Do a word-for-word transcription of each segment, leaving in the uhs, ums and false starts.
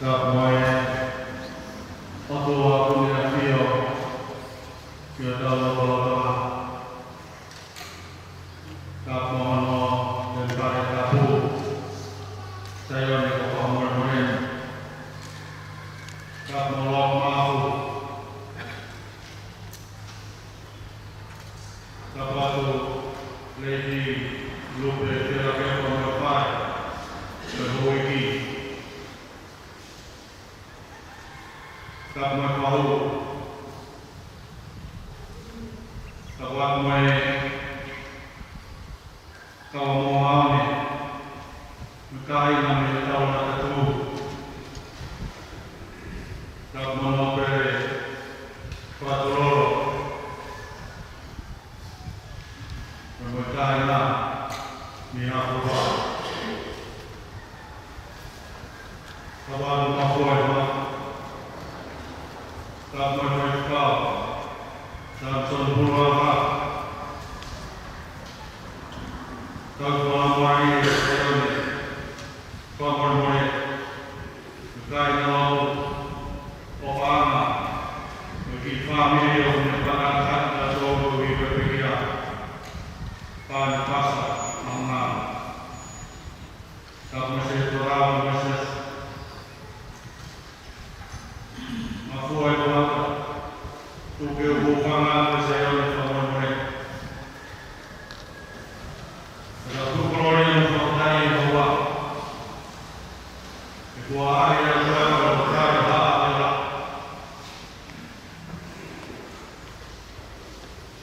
Tapu mo e ʻOtua ʻoku ne ʻafio ki hotau lotolotonga. Tapu mo hono temipale tapu, Saione ko Fakamolemole ni. Tapu mo Lord Mafu. Tapu atu Lady Lupe Fielakepa mo e fale, mo e houʻeiki. Tapu mo e kahu. Tapu atu mo e kau moʻunga ʻaho ni, mo e kāinga mei he Taulaʻeikitau. Tapu mo Nōpele Fatulolo, mo e kāinga mei Hakupa. Tapu atu mo e fai, tapu mo e faifekau, Samson Puluʻauha. Tapu mo e fai, Saione Fakamolemole. Kāinga ʻo e paʻanga, mo e kiʻi fāmili ʻo e paʻanga, tapu atu ʻo e pekia. Pāne Pasa, ʻaho ngalo. Tapu mo e Setuarau mo e Siasi. Mafua e Tohata, tuku ke u hūfanga atu Saione Fakamolemole. Ka tau tuku kolōlia mo e fakafetaʻi ʻi he ʻaho ni. He kuo ʻaʻahi ʻa e ʻOtua ʻo tali ha ʻāpela.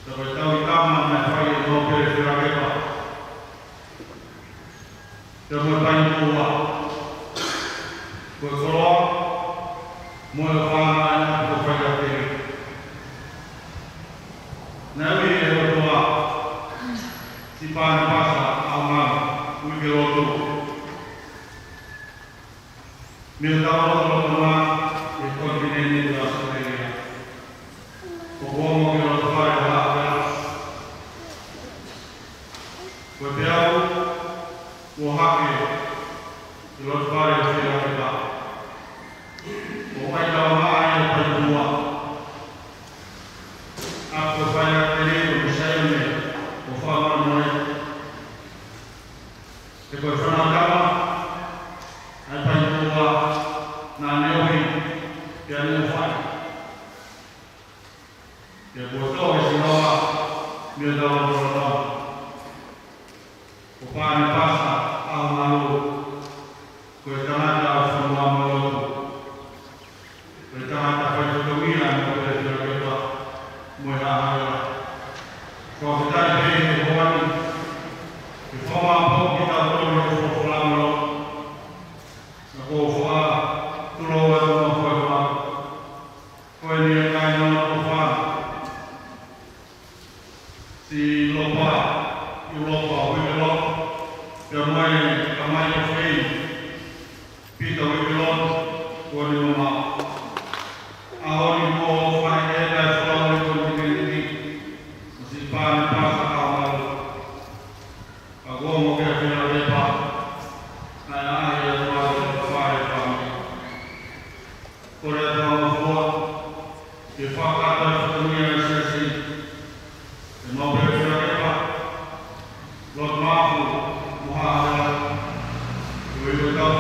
Ka ko e tauhi tama naʻe fai ʻe Nōpele Fielakepa. Pea mo e painapulu. Ko e koloa mo e ʻofaʻanga ʻa e ʻapi ko Faiatele. Naʻe ui ʻe he ʻOtua siʻi Pāne Pasa ʻaho ngalo, uike lotu. Mei hotau lotolotonga ʻi he konitinēniti ʻo ʻAositelēlia. ʻOku ongo ki he lotofale ʻo Haʻapela. Ko e peau kuo hake ki he lotofale ʻo Fielakepa. ʻOku ʻai taumaʻa ʻa e painapulu. ʻA ko Faiatele mo Saione ʻo Fakamolemole. He ko e fānau tama ʻa e painapulu naʻa ne ʻohi, pea ne ʻofaʻi. Pea kuo toʻo ʻe Sihova mei hotau lotolotonga. Ko Pāne Pasa ʻaho ngalo, ko e tangata ʻo e fonua mo e lotu. Ko e tangata fai fatongia ʻa Nōpele Fielakepa mo e Haʻa Hale. Fakafetaʻi pē he ʻaho ni, ke fakamāʻopoʻopo kitautolu ʻe he folofola mo e lotu. Naʻa ko e folofola, tulou atu mo e folofola. Ko eni e kāinga ʻoku fai. Siʻi Lopa, ʻUlopa Uikelo, pea mo e tamai ʻofeina, Pita Uikelo, kuo ne mamaʻo. ʻAho ni kuo fai e taʻefolau ʻo e konitinēniti, mo siʻi Pāne Pasa ʻaho ngalo. Ka kuo ongo kia Fielakepa, naʻe ʻaʻahi ʻa e ʻOtua ʻo fai e fāmili. Kole atu ʻa e ʻOtua ke fakakakato e fatongia ʻa e siasi, ʻe Nōpele Fielakepa, Lord Mafu mo Haʻa Hale. Ko e ʻi he tau